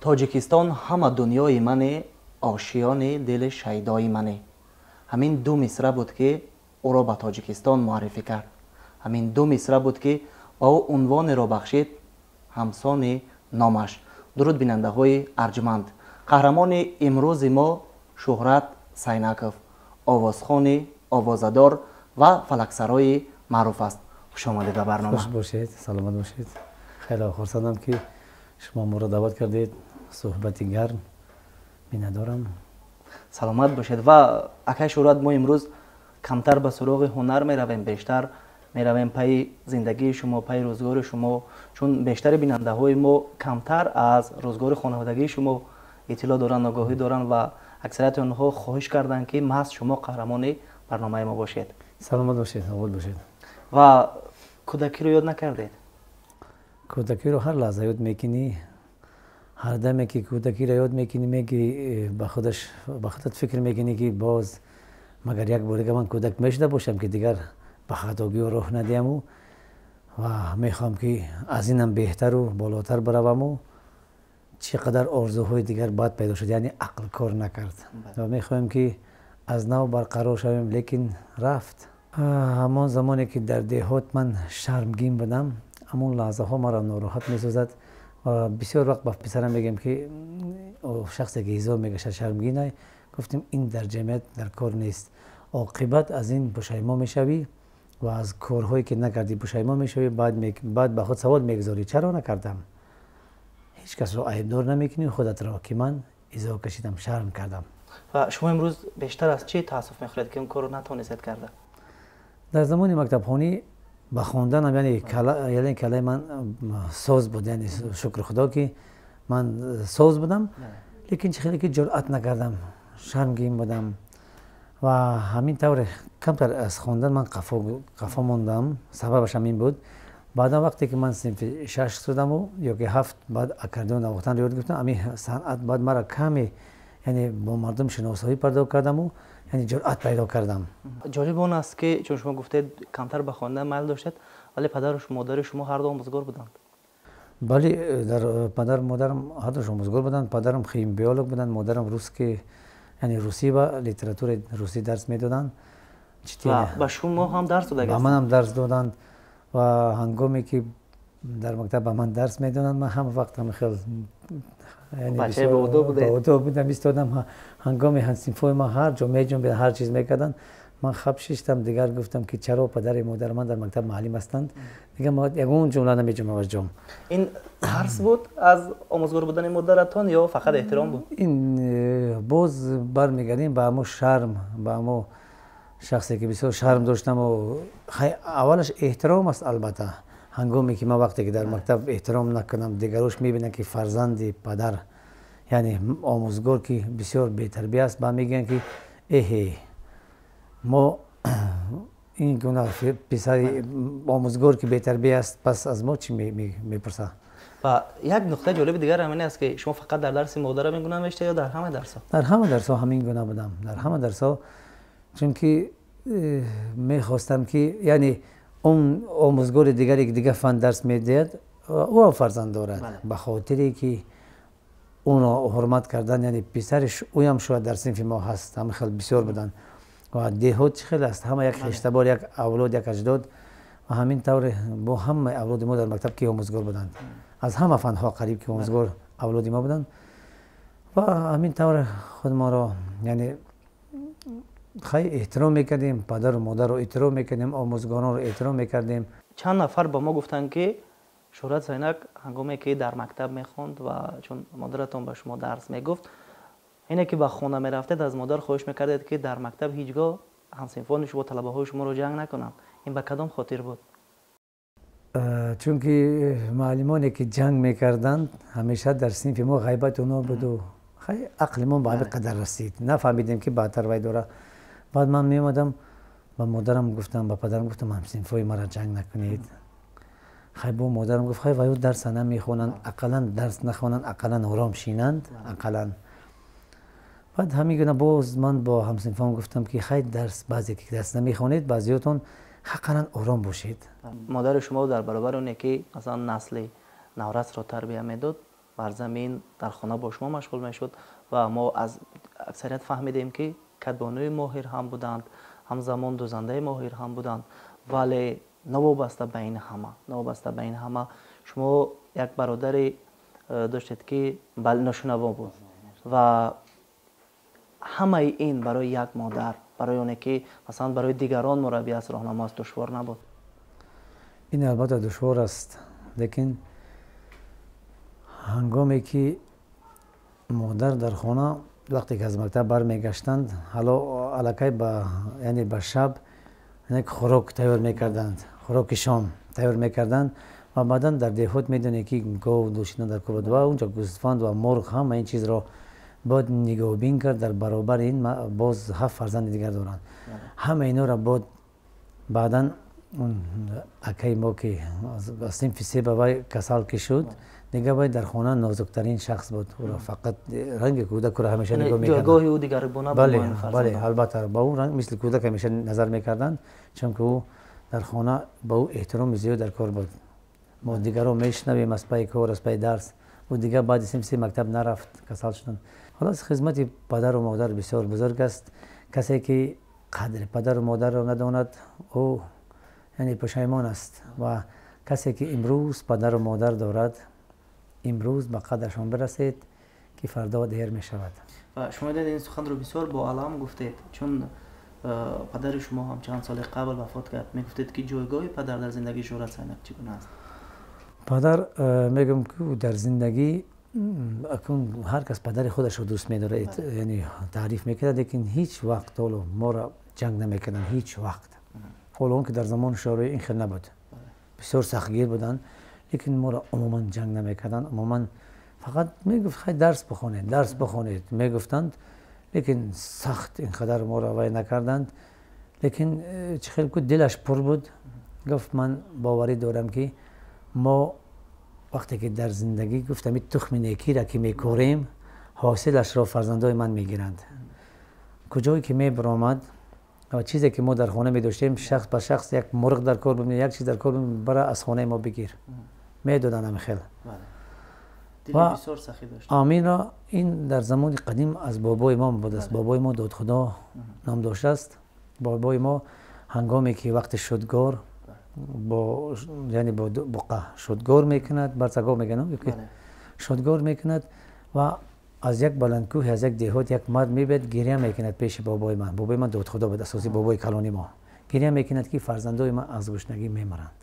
Тоҷикистон ҳама дунёи мане, ошиёни дили шайдои мане. Ҳамин ду мисра буд, ки ӯро ба Тоҷикистон муаррифӣ кард. Ҳамин ду мисра буд, ки ба ӯ унвонеро бахшид ҳамсони номаш. Дуруд, бинандаҳои арҷманд! Қаҳрамони имрӯзи мо Шӯҳрат Сайнаков, овозхони овозадор ва фалаксарои маъруф аст. Хуш омадед ба барнома. Хуш бошед, саломат бошед. Хеле хурсандам, ки шумо моро даъват кардед. Суҳбати гарм миннатдорам. Саломат бошед. Ва, акай Шӯҳрат, мо имрӯз камтар ба суроғи ҳунар меравем, бештар меравем пайи зиндагии шумо, пайи рӯзгори шумо, чун бештари бинандаҳои мо камтар аз рӯзгори хонаводагии шумо иттилоъ доранд, огоҳӣ доранд ва аксарияти онҳо хоҳиш карданд, ки маҳз шумо қаҳрамони барномаи мо бошед. Саломат бошед, обод бошед. Ва кӯдакиро ёд накардед? Кӯдакиро ҳар лаҳза ёд мекунӣ. Ҳар даме ки кӯдакиро ёд мекунӣ, мегӣ ба худат фикр мекунӣ, ки боз магар як бор дига ман кӯдак мешуда бошам, ки дигар ба хатогиҳо роҳ надиҳаму ва мехоҳам, ки аз инам беҳтару болотар бараваму чӣ қадар орзуҳои дигар баъд пайдо шуд, яъне ақл кор накард ва мехоҳем, ки аз нав барқарор шавем, лекин рафт. Ҳамон замоне ки дар деҳот ман шармгин будам, ҳамон лаҳзаҳо маро нороҳат месозад ва бисёр вақт ба писарам мегӯям, ки шахсе ки ҳизоб мекашад, шармгинай. Гуфтем, ин дар ҷамъият дар кор нест, оқибат аз ин пушаймон мешавӣ ва аз корҳое ки накардӣ пушаймон мешавӣ. Баъд ба худ савол мегузорӣ: чаро накардам? Ҳеҷ касро айбдор намекунӣ, худатро, ки ман изо кашидам, шарм кардам. Ва шумо имрӯз бештар аз чӣ таассуф мехӯред, ки он корро натавонистед карда? Дар замони мактабхонӣ ба хонданам, яъне калаи ман соз буд, яъне шукри Худо, ки ман соз будам, лекин чӣ хеле ки ҷуръат накардам, шармгин будам ва ҳамин тавр камтар аз хондан ман қафо мондам. Сабабаш ҳамин буд. Баъдан вақте ки ман синфи шаш шудаму ё ки ҳафт, баъд аккордеон навохтанро ёд гирифтам. Ҳамин санъат баъд мара каме, яъне бо мардум шиносоӣ пайдо кардаму, яъне ҷуръат пайдо кардам. Ҷолиб он аст, ки чун шумо гуфтед, камтар ба хондан майл доштед, вале падару модари шумо ҳарду омӯзгор буданд. Бале, дар падару модарам ҳардуш омӯзгор буданд. Падарам химбиолог буданд, модарам русский, яъне русӣ ва литератураи русӣ дарс медоданд. Ба шумо ҳам дарс дода? Ба манам дарс доданд ва ҳангоме ки дар мактаб ба ман дарс медоданд, ман ҳама вақт ҳама хел баодоб будам, истодам. Ҳангоми ҳамсинфои ман ҳар ҷо меҷунбиданд, ҳар чиз мекарданд, ман хап шиштам. Дигар гуфтам, ки чаро падари модари ман дар мактаб муаллим ҳастанд, дигар ма ягон ҷумла намеҷунбам аз ҷом. Ин тарс буд аз омӯзгор будани модаратон ё фақат эҳтиром буд? Ин боз бармегардем ба ҳамо шарм, ба ҳамо шахсе ки бисёр шарм доштаму. Аввалаш эҳтиром аст, албатта. Ҳангоме ки ман вақте ки дар мактаб эҳтиром накунам, дигарош мебинанд, ки фарзанди падар, яъне омӯзгор, ки бисёр бетарбия аст, ба мегӯянд, ки эҳе, мо ин гуна писари омӯзгор, ки бетарбия аст, пас аз мо чӣ мепурсад? Ва як нуқтаи ҷолиби дигар ҳамин аст, ки шумо фақат дар дарси модара ҳамин гуна мешта ё дар ҳама дарсҳо? Дар ҳама дарсҳо ҳамин гуна будам, дар ҳама дарсҳо, чунки мехостам, ки яъне он омӯзгори дигаре, ки дигар фан дарс медиҳад, ӯ фарзанд дорад, ба хотире ки ӯро ҳурмат кардан, яъне писари ӯям шояд дар синфи мо ҳаст. Ҳама хел бисёр буданд ва деҳот чӣ хел аст: ҳама як хештабор, як авлод, як аҷдод. Ва ҳамин тавр бо ҳамаи авлоди мо дар мактаб ки омӯзгор буданд, аз ҳама фанҳо қариб ки омӯзгор авлоди мо буданд. Ва ҳамин тавр худморо, яъне хай, эҳтиром мекардем, падару модарро эҳтиром мекардем, омӯзгоронро эҳтиром мекардем. Чанд нафар ба мо гуфтанд, ки Шӯҳрат Сайнак ҳангоме ки дар мактаб мехонд ва чун модаратон ба шумо дарс мегуфт, ине ки ба хона мерафтед, аз модар хоҳиш мекардед, ки дар мактаб ҳеҷ гоҳ ҳамсинфони шумо, талабаҳои шуморо ҷанг накунанд. Ин ба кадом хотир буд? Чунки муаллимоне ки ҷанг мекарданд, ҳамеша дар синфи мо ғайбати онҳо буду хай, ақли мо ба ҳамин қадар расид, нафаҳмидем, ки баъдтар вай дора. Баъд ман меомадам, ба модарам гуфтам, ба падарам гуфтам: ҳамсинфои маро ҷанг накунед. Хай, бо модарам гуфт: хай, ваю дарса намехонанд, ақаллан дарс нахонанд, ақаллан ором шинанд, ақаллан. Баъд ҳамин гуна боз ман бо ҳамсинфон гуфтам, ки хай, дарс баъзе ки дарс намехонед, баъзиётон ҳаққалан ором бошед. Модари шумо дар баробари оне ки масалан насли наврасро тарбия медод, бар замин дар хона бо шумо машғул мешуд ва мо аз аксарият фаҳмидем, ки кадбонуи моҳир ҳам буданд, ҳамзамон дӯзандаи моҳир ҳам буданд. Вале новобаста ба ин ҳама, новобаста ба ин ҳама, шумо як бародаре доштед, ки ношунаво буд ва ҳамаи ин барои як модар, барои оне ки масалан барои дигарон мураббӣ аст, роҳнамо аст, душвор набуд? Ин албатта душвор аст, лекин ҳангоме ки модар дар хона, вақте ки аз мактаб бармегаштанд, ҳало аллакай ба, яъне ба шаб хӯрок тайёр мекарданд, хӯроки шом тайёр мекарданд ва баъдан дар деҳот медонед, ки гов дӯшидан дар кор буд ва унҷо гӯсфанд ва мурғ, ҳама ин чизро бояд нигоҳбин кард. Дар баробари ин боз ҳафт фарзанди дигар доранд, ҳама инора бояд. Баъдан акаи мо, ки аз синфи се ба вай касал ки шуд, дигар вай дар хона нозуктарин шахс буд. Ӯро фақат ранги кӯдакро ҳамеша нигоҳ мекарданд. Ҷойгоҳи ӯ дигаргуна. Бале, бале, албатта, ба ӯ ранг мисли кӯдак ҳамеша назар мекарданд, чунки ӯ дар хона ба ӯ эҳтироми зиёд дар кор буд. Мо дигарро мешунавем аз пайи кор, аз пайи дарс, ӯ дигар баъди синфи се мактаб нарафт, касал шуданд. Холас, хизмати падару модар бисёр бузург аст. Касе ки қадри падару модарро надонад, ӯ яъне пушаймон аст. Ва касе ки имрӯз падару модар дорад, имрӯз ба қадрашон бирасед, ки фардо дер мешавад. Ва шумо дидед, ин суханро бисёр бо алам гуфтед, чун падари шумо ҳам чанд соли қабл вафот кард. Мегуфтед, ки ҷойгоҳи падар дар зиндагии Шӯҳрат Сайнак чӣ гуна аст? Падар, мегӯям, ки дар зиндагӣ акун ҳар кас падари худашро дӯст медорад, яъне таъриф мекунад, лекин ҳеҷ вақт ҳоло моро ҷанг намекарданд, ҳеҷ вақт. Ҳоло он ки дар замони шӯравӣ ин хел набуд, бисёр сахтгир буданд, лекин моро умуман ҷанг намекарданд. Умуман фақат мегуфт: «Хай, дарс бихонед, дарс бихонед», мегуфтанд, лекин сахт ин қадар моро вай накарданд. Лекин чӣ хел ку дилаш пур буд, гуфт: «Ман боварӣ дорам, ки мо вақте ки дар зиндагӣ, гуфт, ами тухми некиро ки мекорем, ҳосилашро фарзандои ман мегиранд». Куҷое ки мебаромад ва чизе ки мо дар хона медоштем, шахс ба шахс як мурғ дар кор бибинед, як чиз дар кор, бара аз хонаи мо бигир, медоданд ами хел. Ва аминро ин дар замони қадим аз бобои мо будааст. Бобои мо Додхудо ном доштааст. Бобои мо ҳангоме ки вақти шудгор бо, яъне бо буқа шудгор мекунад, барсагов мегӯянд, шудгор мекунад ва аз як баландкӯҳи, аз як деҳот як мард мебиёд, гиря мекунад пеши бобои ман. Бобои ман Додхудо буд, асоси бобои калони мо. Гиря мекунад, ки фарзандои ман аз гушнагӣ мемиранд.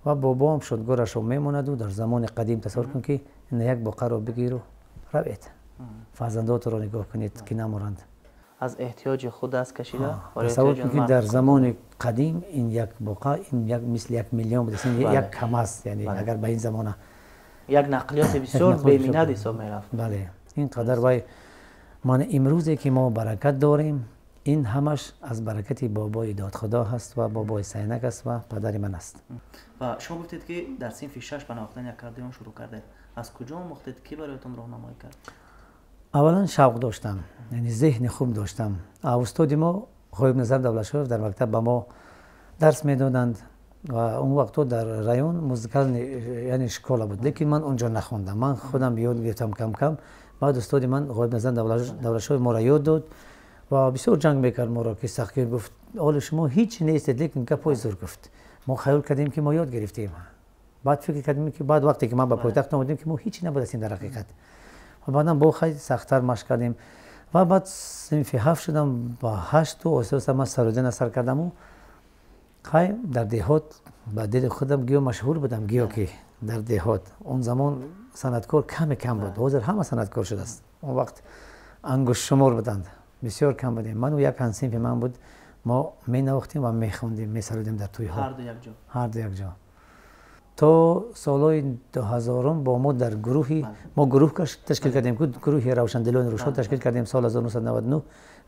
Ва бобоам шудгорашро мемонаду дар замони қадим тасаввур кун, ки як буқаро бигиру равед, фарзандотро нигоҳ кунед, ки намуранд. Аз эҳтиёҷи худ даст кашида. Тасаввур кун, ки дар замони қадим ин як буқа, ин як мисли 1 миллион буд, як КамАЗ, яъне агар ба ин замона. Як нақлиёти бисёр беминнат ҳисоб мерафт. Бале, ин қадар вай. Ман имрӯзе ки мо баракат дорем, ин ҳамаш аз баракати бобои Додхудо ҳаст ва бобои Сайнак аст ва падари ман аст. Ва шумо гуфтед, ки дар синфи шаш ба навохтани аккордеон шурӯъ кардед. Аз куҷо омӯхтед? Кӣ бароятон роҳнамоӣ кард? Аввалан шавқ доштам, яъне зеҳни хуб доштам. Устоди мо Ғоибназар Давлатшоев дар мактаб ба мо дарс медоданд ва он вақтҳо дар район музыкальный, яъне школа буд, лекин ман он ҷо нахондам, ман худам ёд гирифтам кам кам. Баъд устоди ман Ғоибназар Давлатшоев моро ёд дод ва бисёр ҷанг мекард моро, ки сахтгир, гуфт: «Ҳоло шумо ҳеҷ нестед», лекин гапҳои зур гуфт. Мо хаёл кардем, ки мо ёд гирифтем. Баъд фикр кардем, ки баъд вақте ки ман ба пойтахт омадем, ки мо ҳеҷ набудастем дар ҳақиқат. Ва баъдан бо хай сахттар машқ кардем ва баъд синфи ҳафт шудам, ба ҳашту оҳиста оҳиста ман сародина сар кардаму хай дар деҳот ба дили худам гиё машҳур будам. Гиё ки дар деҳот он замон санъаткор каме кам буд, ҳозир ҳама санъаткор шудааст, он вақт ангуштшумор буданд, бисёр кам будем. Ману як ҳамсинфи ман буд, мо менавохтем ва мехондем, месарудем дар тӯйҳо. Ҳарду якҷо то солҳои 2000-ум бо мо дар гурӯҳи мо гурӯҳ ташкил кардем, гурӯҳи Равшандилони Рӯшон ташкил кардем соли 1999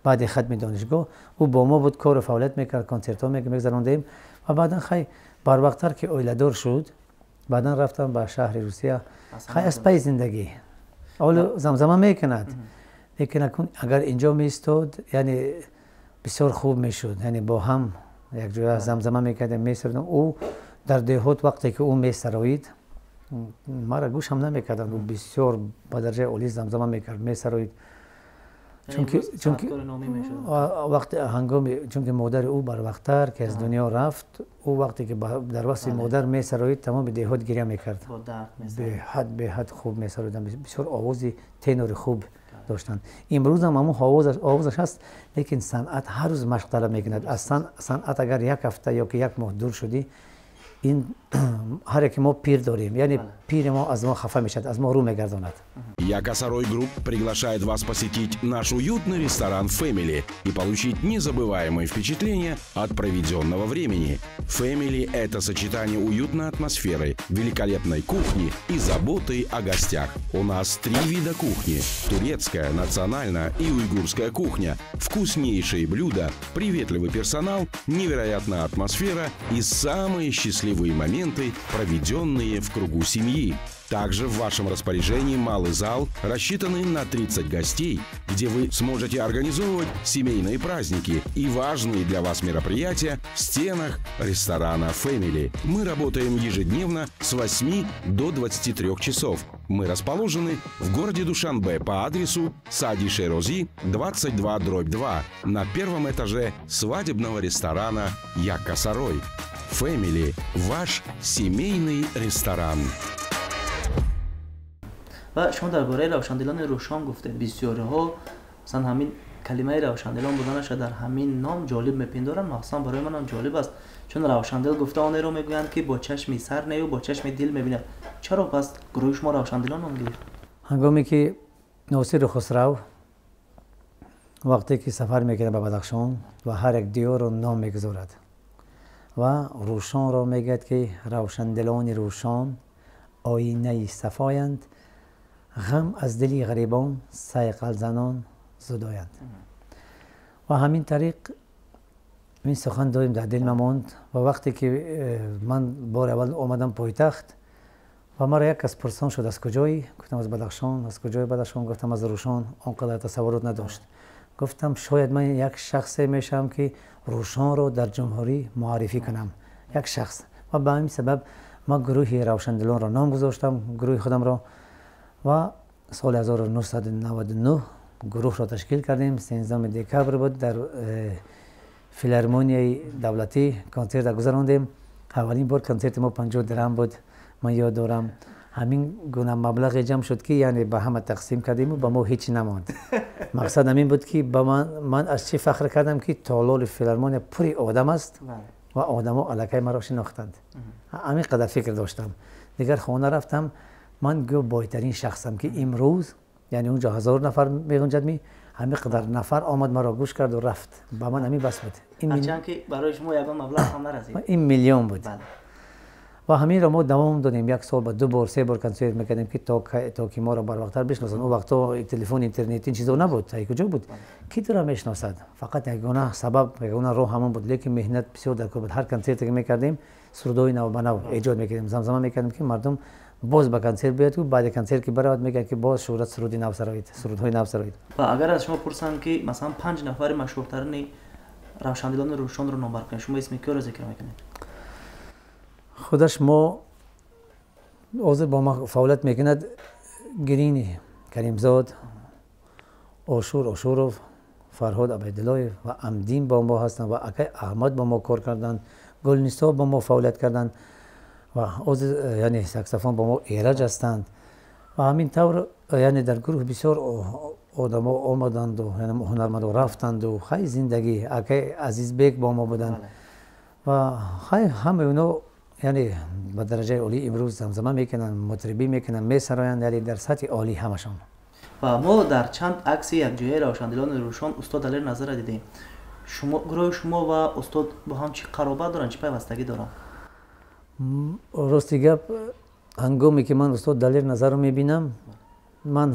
баъди хатми донишгоҳ. Ӯ бо мо буд, кору фаъолият мекард, консертҳо мегузарондем. Ва баъдан хай барвақттар ки оиладор шуд, баъдан рафтам ба шаҳри Русия, хай аз пайи зиндагӣ. Ҳоло замзама мекунад, лекин акун агар инҷо меистод, яъне бисёр хуб мешуд, яъне бо ҳам якҷоя замзама мекардем, месурдем. Ӯ дар деҳот вақте ки ӯ месароид Маро гӯш ҳам намекарданд. Ӯ бисёр ба дараҷаи олӣ замзама мекард, месароид. Чунки вақте ҳангоми чунки модари ӯ барвақттар ки аз дунё рафт, ӯ вақте ки дар васфи модар месароид, тамоми деҳот гиря мекард. Беҳад беҳад хуб месароиданд, бисёр овози тенори хуб доштанд. Имрӯз ҳам ҳамон овозаш ҳаст, лекин санъат ҳар рӯз машқ талаб мекунад. Аз санъат агар як ҳафта ё ки як моҳ дур шудӣ, ин ҳар яке мо пир дорем, яъне пири мо аз мо хафа мешавад, аз мо рӯ мегардонад. Яккасарой Групп приглашает вас посетить наш уютный ресторан Family и получить незабываемые впечатления от проведенного времени. Family – это сочетание уютной атмосферы, великолепной кухни и заботы о гостях. У нас три вида кухни – турецкая, национальная и уйгурская кухня, вкуснейшие блюда, приветливый персонал, невероятная атмосфера и самые счастливые моменты, проведенные в кругу семьи. Также в вашем распоряжении малый зал, рассчитанный на 30 гостей, где вы сможете организовывать семейные праздники и важные для вас мероприятия в стенах ресторана Family. Мы работаем ежедневно с 8 до 23 часов. Мы расположены в городе Душанбе по адресу Саади Шерози, 22/2, на первом этаже свадебного ресторана Яккасарой. Family – ваш семейный ресторан. Ва шумо дар бораи Равшандилони Рӯшон гуфтед. Бисёриҳо масалан ҳамин калимаи равшандилон буданаша дар ҳамин ном ҷолиб мепиндоранд. Махсусан барои манам ҷолиб аст, чун равшандил гуфта онеро мегӯянд, ки бо чашми сар нею бо чашми дил мебинад. Чаро пас гурӯҳи шумо Равшандилон ном гирифт? Ҳангоме ки Носири Хусрав вақте ки сафар мекунад ба Бадахшон ва ҳар як диёрро ном мегузорад ва Рӯшонро мегӯяд, ки равшандилони Рӯшон оинаи сафоянд, ғам аз дили ғарибон сайқалзанон зудоянд. Ва ҳамин тариқ ин сухан доим дар дил мемонд. Ва вақте ки ман бори аввал омадам пойтахт ва маро як кас пурсон шуд: аз куҷоӣ? Гуфтам: аз Бадахшон. Аз куҷои Бадахшон? Гуфтам: аз Рӯшон. Он қадар тасаввурот надошт. Гуфтам: шояд ман як шахсе мешавам, ки Рӯшонро дар ҷумҳурӣ муаррифӣ кунам, як шахс. Ва ба ҳамин сабаб ман гурӯҳи Равшандилонро ном гузоштам, гурӯҳи худамро. Ва соли 1999 гурӯҳро ташкил кардем. 13 декабр буд, дар филармонияи давлатӣ консерт гузарондем. Аввалин бор консерти мо 50 дирам буд, ман ёд дорам. Ҳамин гуна маблағе ҷамъ шуд, ки яъне ба ҳама тақсим кардему ба мо ҳеҷ намонд. Мақсад ҳамин буд, ки ба ман аз чӣ фахр кардам, ки толори филармония пури одам аст ва одамо аллакай маро шинохтанд. Ҳамин қадар фикр доштам. Дигар хона рафтам, ман гӯ бойтарин шахсам, ки имрӯз яъне унҷо 1000 нафар меғунҷад, ми ҳамин қадар нафар омад, маро гӯш карду рафт. Ба ман ҳамин бас буд. Ҳарчанд ки барои шумо ягон маблағ ҳам нарасид. Ин миллион буд. Ва ҳаминро мо давом додем. Як сол ба ду бор, се бор консерт мекардем, ки то ки моро барвақттар бишносанд. Он вақтҳо телефон, интернет, ин чизо набуд. Ай куҷо буд, ки туро мешиносад? Фақат ягона сабаб, ягона роҳ ҳамон буд. Лекин меҳнат бисёр дар кор буд. Ҳар консерте ки мекардем, сурудҳои нав ба нав эҷод мекардем, замзама мекардем, ки мардум боз ба консерт биёяд. Баъди консерт ки баравад, мегӯяд, ки боз шӯҳрат суруди нав сароид, сурудҳои нав сароид. Ва агар аз шумо пурсанд, ки масалан панҷ нафари машҳуртарини Равшандилони Рӯшонро номбар кунед, шумо исми киёро зикр мекунед? Худаш мо ҳозир бо ма фаъолият мекунад Гирини Каримзод, Ошур Ошуров, Фарҳод Абайдуллоев ва Амдин бо мо ҳастанд ва акай Аҳмад бо мо кор карданд, Гулнисо бо мо фаъолият карданд ва ҳозир яъне саксофон бо мо Эраҷ ҳастанд. Ва ҳамин тавр яъне дар гурӯҳ бисёр одамо омаданду ҳунармандо рафтанду. Хай, зиндагӣ. Акай Азизбек бо мо буданд ва хай, ҳамаи оно яъне ба дараҷаи олӣ имрӯз замзама мекунанд, мутрибӣ мекунанд, месароянд, яъне дар сатҳи олӣ ҳамашон. Ва мо дар чанд акси якҷояи Равшандилони Рӯшон устод Далер Назарро дидем. Шумо, гурӯҳи шумо ва устод бо ҳам чӣ қаробат доранд, чӣ пайвастагӣ доранд? Рости гап, ҳангоме ки ман устод Далер Назарро мебинам, ман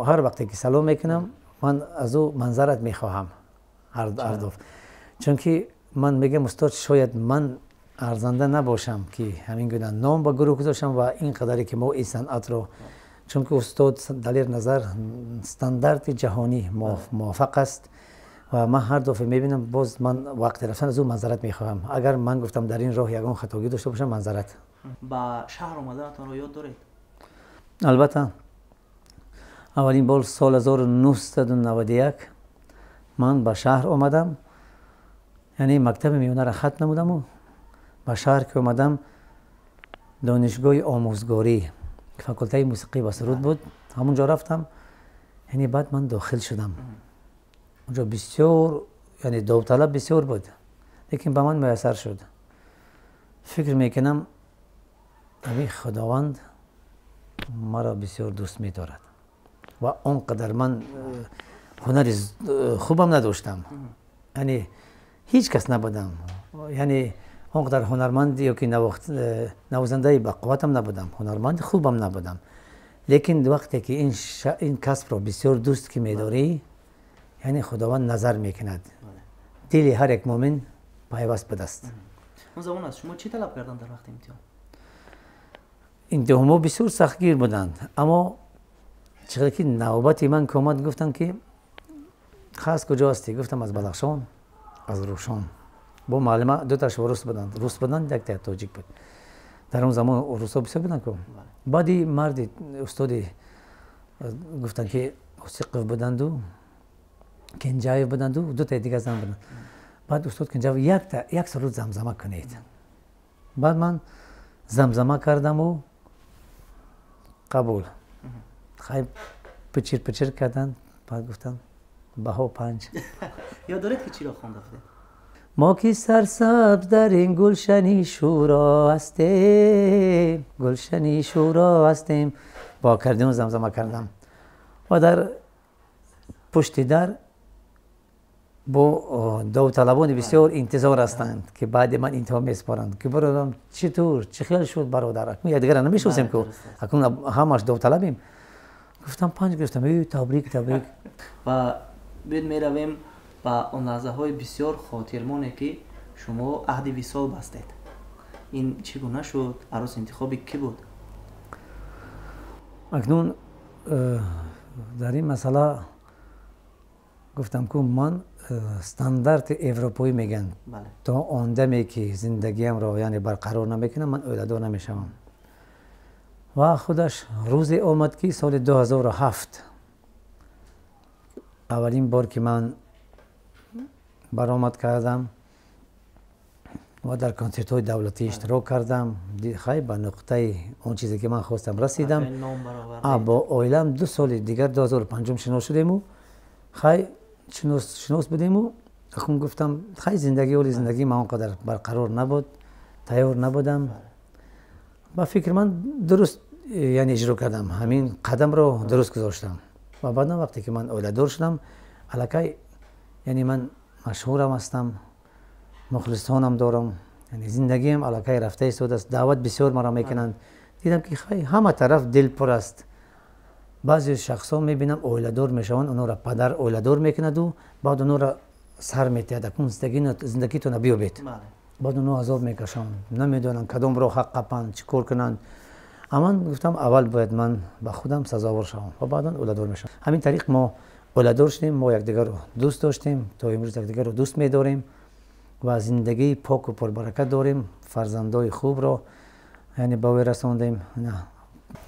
ҳар вақте ки салом мекунам, ман аз ӯ манзарат мехоҳам ҳардуф, чунки ман мегӯям: устод, шояд ман арзанда набошам, ки ҳамин гуна ном ба гурӯҳ гузоштам ва ин қадаре ки мо ин санъатро, чунки устод Далер Назар стандарти ҷаҳонӣ мувофиқ аст. Ва ман ҳар дафъа мебинам, боз ман вақти рафтан аз ӯ манзарат мехоҳам. Агар ман гуфтам, дар ин роҳ ягон хатогӣ дошта бошам, манзарат. Ба шаҳр омаданатонро ёд доред? Албатта, аввалин бор соли 1991 ман ба шаҳр омадам, яъне мактаби миёнаро хатм намудаму ба шаҳр ки омадам, донишгоҳи омӯзгорӣ, факултаи мусиқӣ ва суруд буд, ҳамунҷо рафтам. Яъне баъд ман дохил шудам. Онҷо бисёр, яъне довталаб бисёр буд, лекин ба ман муяссар шуд. Фикр мекунам, ҳамин Худованд маро бисёр дӯст медорад ва он қадар ман ҳунари хубам надоштам, яъне ҳеҷ кас набудам, яъне он қадар ҳунарманд ёки навозандаи бақувватам набудам, ҳунарманди хубам набудам, лекин вақте ки ин касбро бисёр дӯст ки медорӣ, яъне Худованд назар мекунад, дили ҳар як муъмин пайваст будааст. Он замон аз шумо чӣ талаб карданд дар вақти имтиҳон? Имтиҳонҳо бисёр сахтгир буданд, аммо чӣ қадар ки навбати ман ки омад, гуфтанд ки аз куҷо ҳастӣ? Гуфтам, аз Бадахшон, аз Рӯшон. Бо муаллима дуташ рус буданд, рус буданд, якта тоҷик буд. Дар он замон русҳо бисёр буданд ку. Баъди марди устоди гуфтанд ки Осиқов буданду Кенҷаев буданду дутаи дигар зан буданд. Баъд устод Кенҷаев якта як суруд замзама кунед. Баъд ман замзама кардаму қабул. Хай, пичир пичир карданд, баъд гуфтанд, баҳо 5. Ёд доред ки чиро хонда будед? Мо ки сарсабз дар ин гулшани шӯро ҳастем, гулшани шӯро ҳастем, бо аккордеон замзама кардам ва дар пушти дар бо довталабони бисёр интизор ҳастанд, ки баъди ман имтиҳон месупоранд, ки бародарам, чӣ тур, чӣ хел шуд, бародар, акнун якдигарро намешиносем ку, акнун ҳамаш довталабем. Гуфтам, 5 гирифтам. Табрик, табрик. Ва биёед меравем ба он лаҳзаҳои бисёр хотирмоне, ки шумо аҳди висол бастед. Ин чӣ гуна шуд? Арӯс интихоби кӣ буд? Акнун дар ин масъала гуфтам ку, ман стандарти европоӣ мегӯянд, то он даме ки зиндагиамро, яъне, барқарор намекунам, ман оиладор намешавам. Ва худаш рӯзе омад, ки соли 2007 аввалин бор ки ман баромад кардам ва дар консертҳои давлатӣ иштирок кардам, хай, ба нуқтаи он чизе ки ман хостам расидам. Бо оилаам 2 соли дигар, 2005 шинос шудему, хай, шинос будему. Акун гуфтам, хай, зиндагӣ, оли зиндагии ман он қадар барқарор набуд, тайёр набудам. Ба фикри ман, дуруст, яъне, иҷро кардам, ҳамин қадамро дуруст гузоштам. Ва баъдан вақте ки ман оиладор шудам, аллакай, яъне, ман машҳурам ҳастам, мухлисонам дорам, яъне зиндагиам аллакай рафта истодааст, даъват бисёр маро мекунанд. Дидам ки, хай, ҳама тараф дил пур аст. Баъзе шахсҳо мебинам, оиладор мешаванд, онҳоро падар оиладор мекунаду баъд онҳоро сар метиҳад, акун зиндагитона биёбед. Баъд онҳо азоб мекашанд, намедонанд кадом роҳ қапанд, чӣ кор кунанд. А ман гуфтам, аввал бояд ман ба худам сазовор шавам ва баъдан оиладор мешавам. Ҳамин тариқ мо оиладор шудем. Мо якдигарро дӯст доштем, то имрӯз якдигарро дӯст медорем ва зиндагии поку пурбаракат дорем. Фарзандои хубро, яъне, ба вой расондем.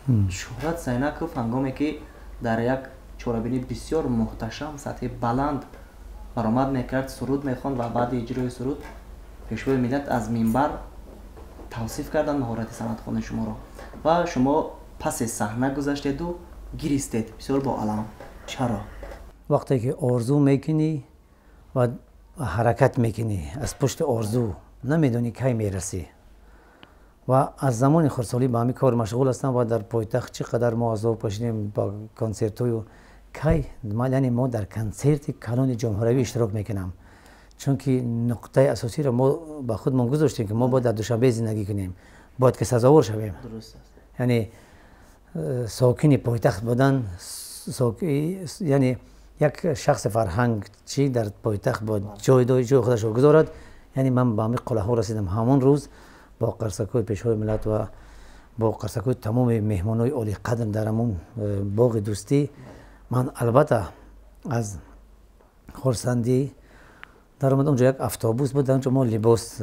Шӯҳрат Зайнаков ҳангоме ки дар як чорабинии бисёр муҳташам, сатҳи баланд баромад мекард, суруд мехонд ва баъди иҷрои суруд Пешвои миллат аз минбар тавсиф карданд маҳорати санъатхони шуморо ва шумо паси саҳна гузаштеду гиристед бисёр бо алам. Чаро? Вақте ки орзу мекунӣ ва ҳаракат мекунӣ аз пушти орзу, намедонӣ кай мерасӣ. Ва аз замони хурдсолӣ ба ҳамин кор машғул ҳастам ва дар пойтахт чӣ қадар мо азоб кашидем ба консертҳою кай, яъне, мо дар консерти калони ҷумҳуравӣ иштирок мекунам, чунки нуқтаи асосиро мо ба худмон гузоштем, ки мо бояд дар Душанбе зиндагӣ кунем, бояд ки сазовор шавем. Яъне сокини пойтахт будан, яъне як шахси фарҳангчӣ дар пойтахт бояд ҷои худашро гузорад. Яъне ман ба ҳамин қуллаҳо расидам. Ҳамон рӯз бо қарсакҳои Пешвои миллат ва бо қарсакҳои тамоми меҳмонҳои олиқадр дар ҳамон боғи дӯстӣ ман албатта аз хурсандӣ даромад. Онҷо як автобус буд, дар онҷо мо либос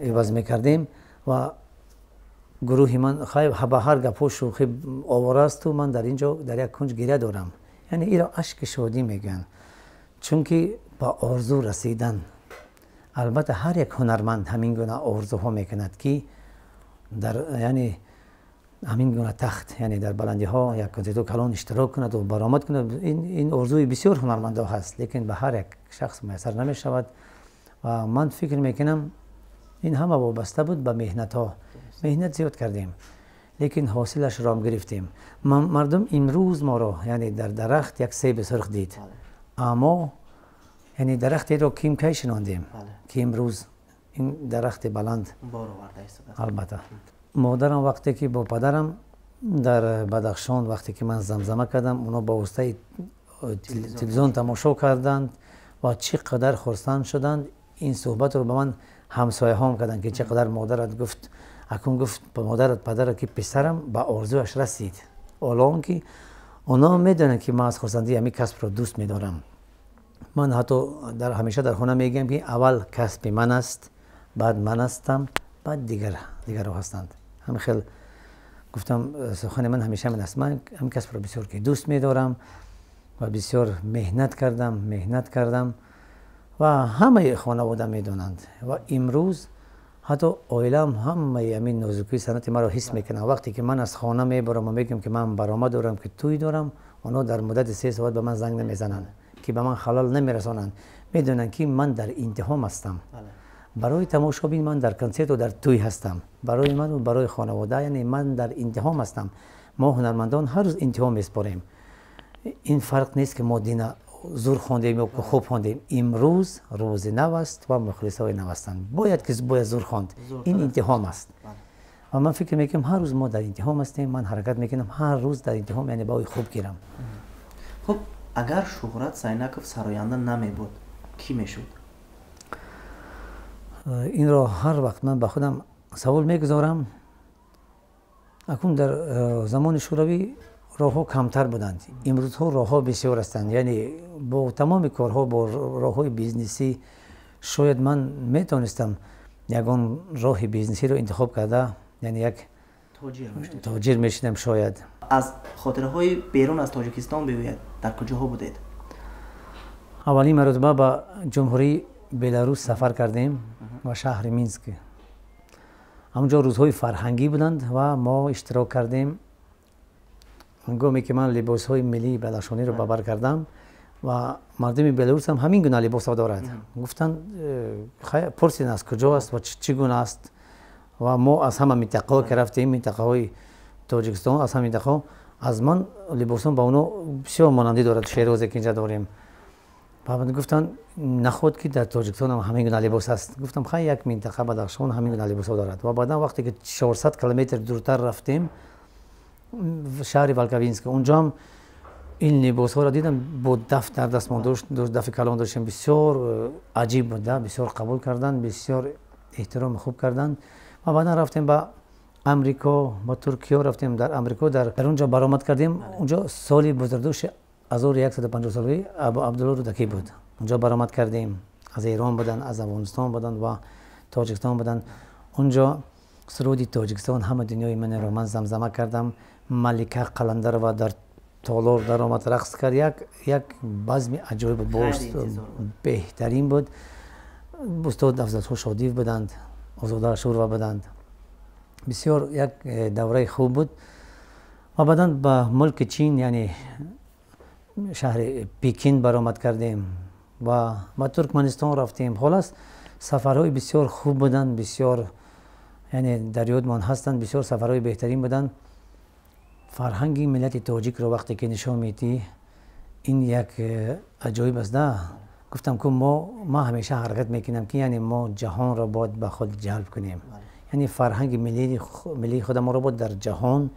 иваз мекардем ва Гурӯҳи ман ба ҳар гапҳо шӯхӣ овора асту ман дар ин ҷо дар як кунҷ гиря дорам. Яъне иро ашки шодӣ мегӯянд, чунки ба орзу расидан. Албатта, ҳар як ҳунарманд ҳамин гуна орзуҳо мекунад, ки дар, яъне, ҳамин гуна тахт, яъне дар баландиҳо як консертҳо калон иштирок кунад ва баромад кунад. Ин орзуи бисёр ҳунармандҳо ҳаст, лекин ба ҳар як шахс муяссар намешавад. Ва ман фикр мекунам, ин ҳама вобаста буд ба меҳнатҳо. Меҳнат зиёд кардем, лекин ҳосилашро ҳам гирифтем. Мардум имрӯз моро, яъне, дар дарахт як себи сурх дид, аммо, яъне, дарахтеро ким кай шинондем, ки имрӯз ин дарахти баланд албатта. Модарам вақте ки бо падарам дар Бадахшон, вақте ки ман замзама кардам, онҳо ба воситаи телевизион тамошо карданд ва чӣ қадар хурсанд шуданд. Ин суҳбатро ба ман ҳамсояҳом карданд, ки чӣ қадар модарат гуфт, акун гуфт модарат, падарат, ки писарам ба орзуяш расид. Ҳоло он ки онҳо медонанд, ки ман аз хурсандии ҳамин касбро дӯст медорам. Ман ҳатто ҳамеша дар хона мегӯям, ки аввал касби ман аст, баъд ман ҳастам, баъд дигарҳо ҳастанд. Ҳамин хел гуфтам. Сухани ман ҳамеша ҳамин аст: ман ҳамин касбро бисёр ки дӯст медорам ва бисёр меҳнат кардам, меҳнат кардам ва ҳамаи хонавода медонанд. Ва имрӯз ҳатто оилаам ҳамаи ҳамин нозукии санъати маро ҳис мекунанд. Вақте ки ман аз хона мебарам ва мегӯям, ки ман баромад дорам, ки тӯй дорам, онҳо дар муддати 3 соат ба ман занг намезананд, ки ба ман халал намерасонанд. Медонанд, ки ман дар имтиҳон ҳастам. Барои тамошобин ман дар консерту дар тӯй ҳастам, барои ману барои хонавода, яъне, ман дар имтиҳон ҳастам. Мо ҳунармандон ҳар рӯз имтиҳон меспорем. Ин фарқ нест, ки мо дина зур хондем ё хуб хондем. Имрӯз рӯзи нав аст ва мухлисҳои нав ҳастанд, бояд ки бояд зур хонд. Ин имтиҳон аст ва ман фикр мекунам, ҳар рӯз мо дар имтиҳон ҳастем. Ман ҳаракат мекунам, ҳар рӯз дар имтиҳон, яъне, баҳои хуб гирам. Хуб, агар Шуҳрат Сайнаков сароянда намебуд, кӣ мешуд? Инро ҳар вақт ман ба худам савол мегузорам. Акнун дар замони шӯравӣ роҳҳо камтар буданд, имрӯзҳо роҳҳо бисёр ҳастанд, яъне бо тамоми корҳо, бо роҳҳои бизнесӣ. Шояд ман метавонистам ягон роҳи бизнесиро интихоб карда, яъне як тоҷир мешудам шояд. Аз хотираҳои берун аз Тоҷикистон бигӯяд, дар куҷоҳо будед? Аввалин маротиба ба Ҷумҳурии Беларус сафар кардем ва шаҳри Минск. Ҳамонҷо рӯзҳои фарҳангӣ буданд ва мо иштирок кардем. Ҳангоме ки ман либосҳои миллии бадахшониро ба бар кардам ва мардуми Беларус ҳам ҳамин гуна либосҳо дорад, гуфтанд, пурсиданд, аз куҷо аст ва чӣ гуна аст. Ва мо аз ҳама минтақаҳо ки рафтем, минтақаҳои Тоҷикистон, аз ҳама минтақаҳо, аз ман либосон ба оно бисёр монандӣ дорад, шерозе ки инҷа дорем. Баъд гуфтанд, наход ки дар Тоҷикистон ҳам ҳамин гуна либос аст? Гуфтам, хай, як минтақа Бадахшон ҳамин гуна либосҳо дорад. Ва баъдан вақте ки 400 километр дуртар рафтем, шаҳри Волковинск, унҷоам ин либосҳоро дидам, бо даф дар дастмон дошт, дафи калон доштем. Бисёр аҷиб буд, бисёр қабул карданд, бисёр эҳтироми хуб карданд. Ва баъдан рафтем ба Амрико, ба Туркиё рафтем. Дар Амрико дар он ҷо баромад кардем. Унҷо соли бузургдошти 1150 солагии Абу Абдулло Рӯдакӣ буд, унҷо баромад кардем. Аз Эрон буданд, аз Афғонистон буданд ва Тоҷикистон буданд. Унҷо суруди «Тоҷикистон ҳама дунёи манеро» ман замзама кардам. Малика Қаландарова дар толор даромад, рақс кард. Як базми аҷоиб буд, беҳтарин буд. Устод Афзалшо Шодиев буданд, Озода Ашурова буданд. Бисёр як давраи хуб буд. Ва баъдан ба мулки Чин, яъне шаҳри Пекин баромад кардем ва ба Туркманистон рафтем. Холас, сафарҳои бисёр хуб буданд, бисёр, яъне, дар ёдмон ҳастанд, бисёр сафарҳои беҳтарин буданд. Фарҳанги миллати тоҷикро вақте ки нишон медиҳӣ, ин як аҷоиб аст да. Гуфтам ку, мо, ман ҳамеша ҳаракат мекунам, ки, яъне, мо ҷаҳонро бояд ба худ ҷалб кунем, яъне фарҳанги миллии худамонро бояд дар ҷаҳон,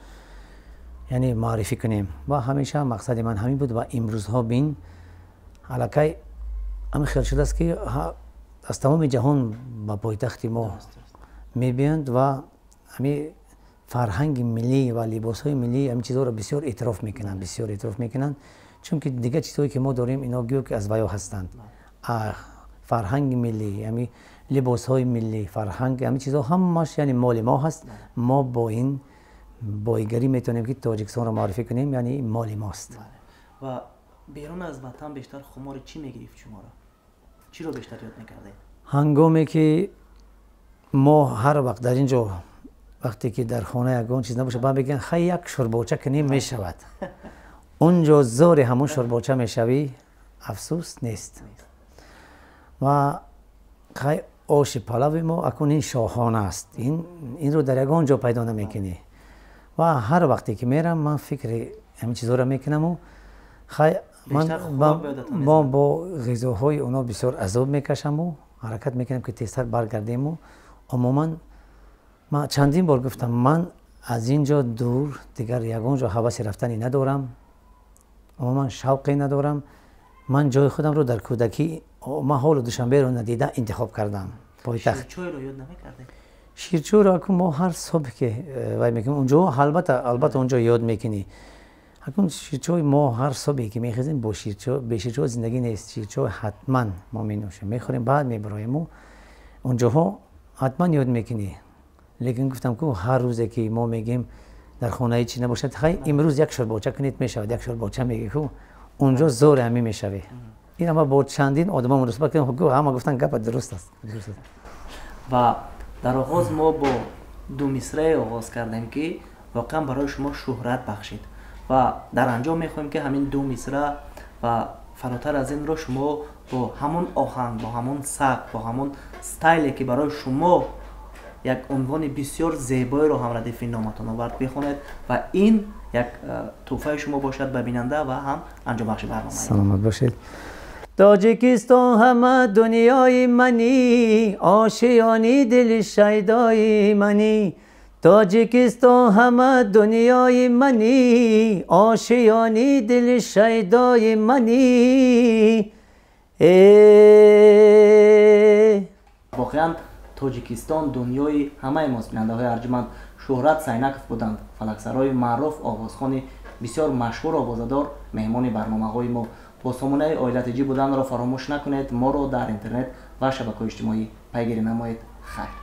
яъне, маърифӣ кунем. Ва ҳамеша мақсади ман ҳамин буд. Ва имрӯзҳо бин, аллакай ҳамин хел шудааст, ки аз тамоми ҷаҳон ба пойтахти мо мебиёнд ва ҳамин фарҳанги миллӣ ва либосҳои миллӣ, ҳамин чизҳоро бисёр эътироф мекунанд, бисёр эътироф мекунанд, чунки дигар чизҳое ки мо дорем, ино гӯё ки аз ваё ҳастанд. Фарҳанги миллӣ, ҳамин Либосҳои миллӣ, фарҳанг, ҳамин чизҳо ҳамааш яъне моли мо ҳаст. Мо бо ин боигарӣ метавонем ки Тоҷикистонро муаррифӣ кунем, яъне моли мост. Ва берун аз ватан бештар хумори чӣ мегирифт шуморо? Чиро бештар ёд мекардед? Ҳангоме ки мо ҳар вақт дар ин ҷо, вақте ки дар хона ягон чиз набошад, ба мегӯянд, хай, як шӯрбоча кунем, мешавад. Он ҷо зори ҳамон шӯрбоча мешавӣ, афсӯс нест. Ва хай, оши палави мо акун ин шоҳона аст, инро дар ягон ҷо пайдо намекунӣ. Ва ҳар вақте ки мерам, ман фикри ҳамин чизҳоро мекунаму хай, ман мо бо ғизоҳои оно бисёр азоб мекашаму ҳаракат мекунам ки тезтар баргардему. Умуман, ман чандин бор гуфтам, ман аз ин ҷо дур дигар ягон ҷо ҳаваси рафтанӣ надорам, умуман шавқе надорам. Ман ҷои худамро дар кӯдакӣ, ман ҳоло Душанберо надида интихоб кардам пойтахт. Ширчойро акун мо ҳар субҳ ки вай мекунем унҷо, албатта, албатта, унҷо ёд мекунӣ. Акун ширчой мо ҳар субҳе ки мехезем, бо ширчой, бе ширчой зиндагӣ нест. Ширчой ҳатман мо менӯшем, мехӯрем, баъд мебароему. Унҷоҳо ҳатман ёд мекунӣ. Лекин гуфтам ку, ҳар рӯзе ки мо мегем дар хонаи чӣ набошад, хай, имрӯз як шӯрбоча кунед, мешавад, як шӯрбоча мегӣ ку, унҷо зори ҳамин мешавӣ. Ин ама бо чандин одамо муносибат кардем, ҳама гуфтан, гапа дуруст аст. Ва дар оғоз мо бо ду мисрае оғоз кардем, ки воқеан барои шумо шӯҳрат бахшид, ва дар анҷом мехоҳем, ки ҳамин ду мисра ва фаротар аз инро шумо бо ҳамон оҳанг, бо ҳамон сабк, бо ҳамон стайле, ки барои шумо як унвони бисёр зебоеро ҳамрадифи номатон овард, бихонед ва ин як тӯҳфаи шумо бошад ба бинанда ва ҳам анҷомбахши барнома. Саломат бошед. Тоҷикистон ҳама дунёи манӣ, ошиёни дили шайдои манӣ. Тоҷикистон ҳама дунёи манӣ, ошиёни дили шайдои манӣ. Воқеан, Тоҷикистон дунёи ҳамаи мост. Бинандаҳои арҷуманд, Шӯҳрат Сайнаков буданд, фалаксарои маъруф, овозхони бисёр машҳур, овозадор, меҳмони барномаҳои мо. Бо сомонаи Оила ТЖ буданро фаромӯш накунед. Моро дар интернет ва шабакаҳои иҷтимоӣ пайгирӣ намоед. Хайр.